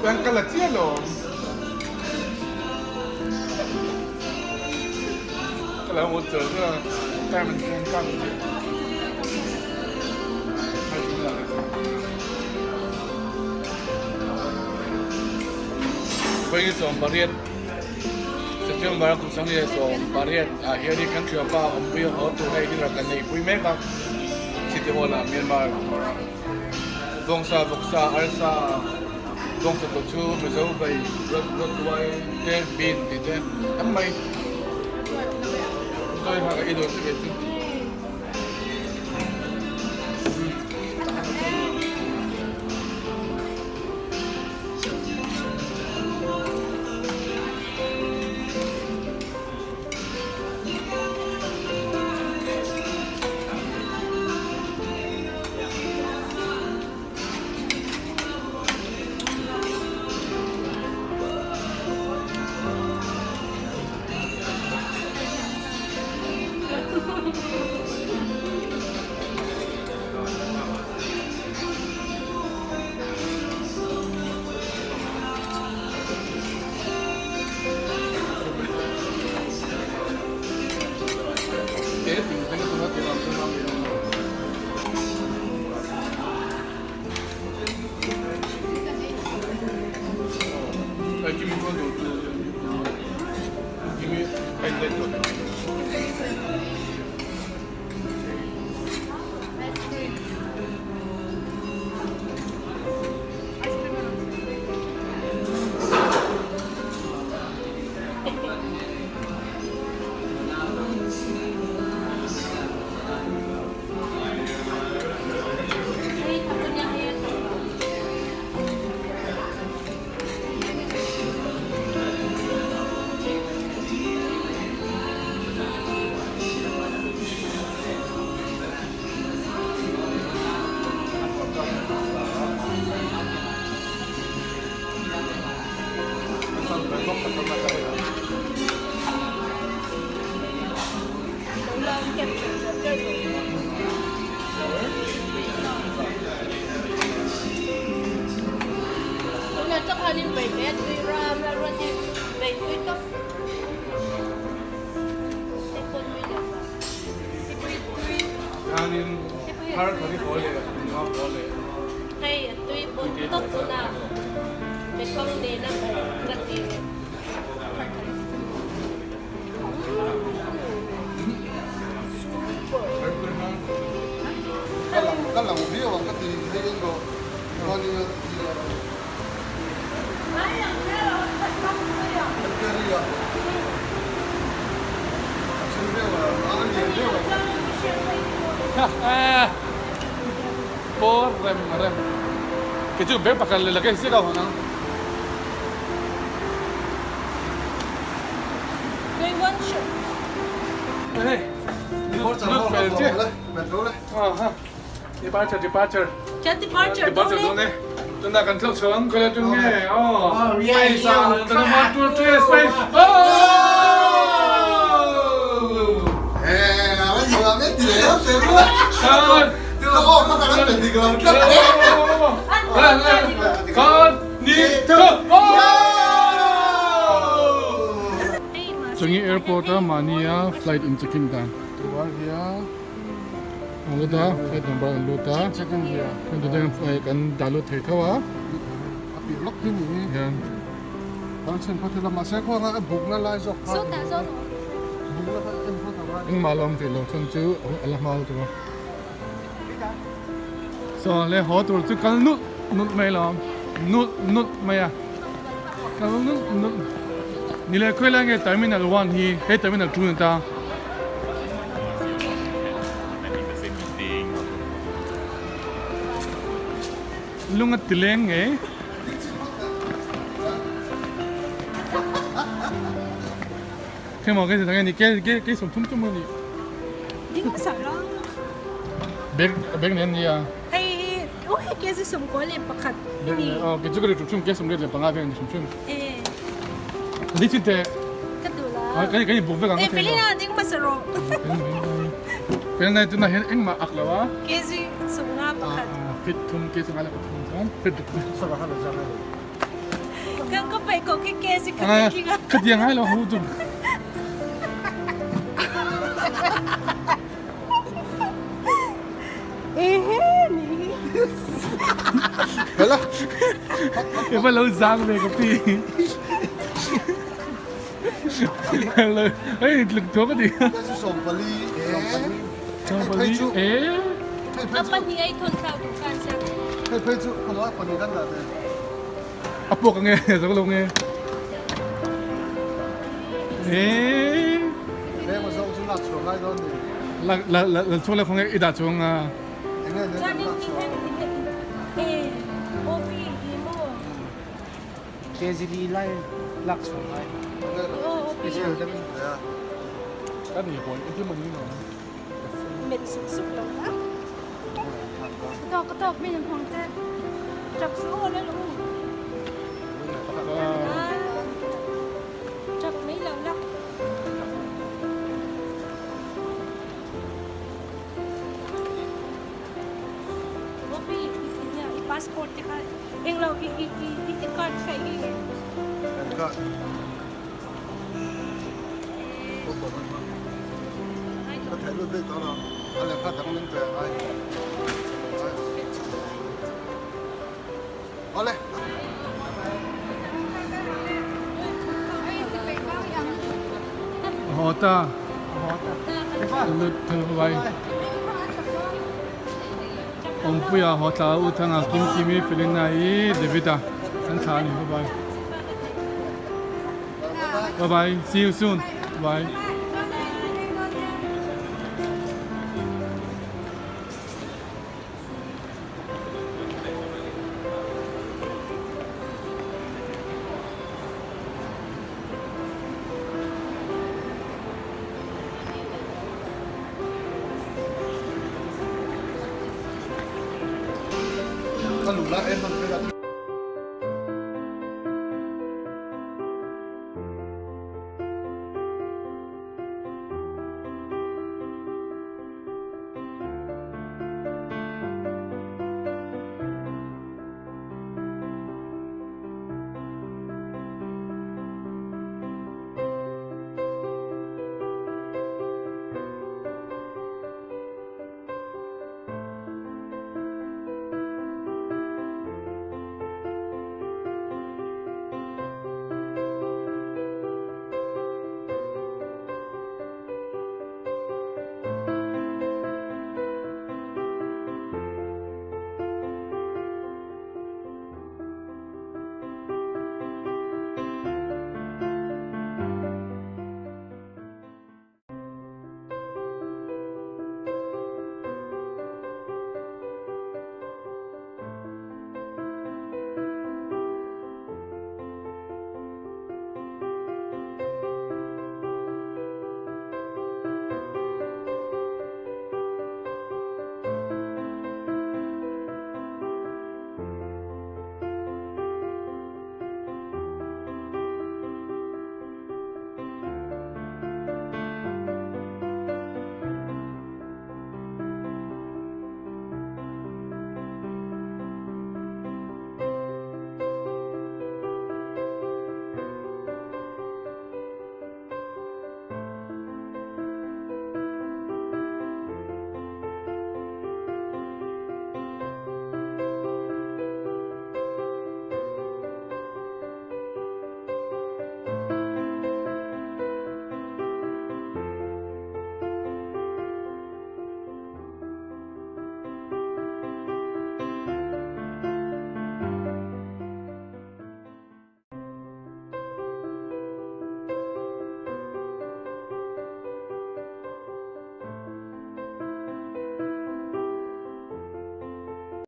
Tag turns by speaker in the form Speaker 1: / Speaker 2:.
Speaker 1: Chuan ka la chiah lo. Ka lo ngut char char a, time an tlem kang chiah. Vawi 18 September a kum 2018 ah hian kan thianpa awmpui a haw tur hei dinner kan neihpui mek a, City Hall ah Myanmar Vawngsa, vawksa, arsa, vawngsa tawh chu Mizo bai rawt rawt tuai te bean tih te tam mai. Tuai kha ka ei dawn chiah chu. Hianin thar kha hi haw leh nunga haw leh.
Speaker 2: Hei a tui pawh tawp tuna mekawng nena ka ti thar kha.
Speaker 3: Ka lang viau ang ka ti hei en rawh chuanin a ti a. Kan carry a a then viau a a lian viau ang.
Speaker 1: Por rem rem kei chu bag pakhat leh luggage zet a hawn ang. Hei lut fel chiah. Departure departure.
Speaker 2: Departure
Speaker 1: dawn e. Tuna kan thlauh chho ang khaw tun nge aw space ah kan awm a tour te space Changi airport a mahnia flight in check in dan tur hian An lut a, flight number an lut a, chuan tute hian flight kan dah lut thei tho a.
Speaker 3: A piah lawk hi ni
Speaker 1: hian.
Speaker 3: Kan chhin phawt ila mahse khuang a bukna lai zawk kha. Bukna kha en phawt ang a.
Speaker 1: Engmah la awm theih lo chuan chu a la hma lutuk a. So le haw tur chu kal nulh nulh mai lo nulh nulh mai a. Kal nulh nulh. Ni le khawi lai nge terminal 1 hi hei terminal 2 ni ta. Lung a ti leng ngei. Thema ke thang ni ke ke ke som thum thum ni.
Speaker 2: Ding sa lo.
Speaker 1: Bek bek nen nia.
Speaker 2: Hei hi u he ke si som ko le pakhat ni.
Speaker 1: Oh ke chu ke thum ke som le panga ve ni thum thum.
Speaker 2: Eh.
Speaker 1: Ni chin te.
Speaker 2: Ka tu la.
Speaker 1: Kan kan buk vek ang.
Speaker 2: Eh Felina ding ma sa ro.
Speaker 1: Felina tu na hen eng ma ak lawa.
Speaker 2: Ke si som nga pakhat.
Speaker 1: Fit thum ke som nga le pathum thum. Fit
Speaker 3: Sa ba ha la jang.
Speaker 1: Khatiang ngai lo hu chu. I va lo zang ve ka pi. Hei tluk thuak a ti. 40 e. A puak ange zo lo nge. E. La la la chuang la khong e i dah chuang a. Haw ta. Lut vai. Awmpuia haw tla u thanga Kim Kimi Felina i David-a an thla a ni. Bye bye. Bye bye. See you soon. Bye.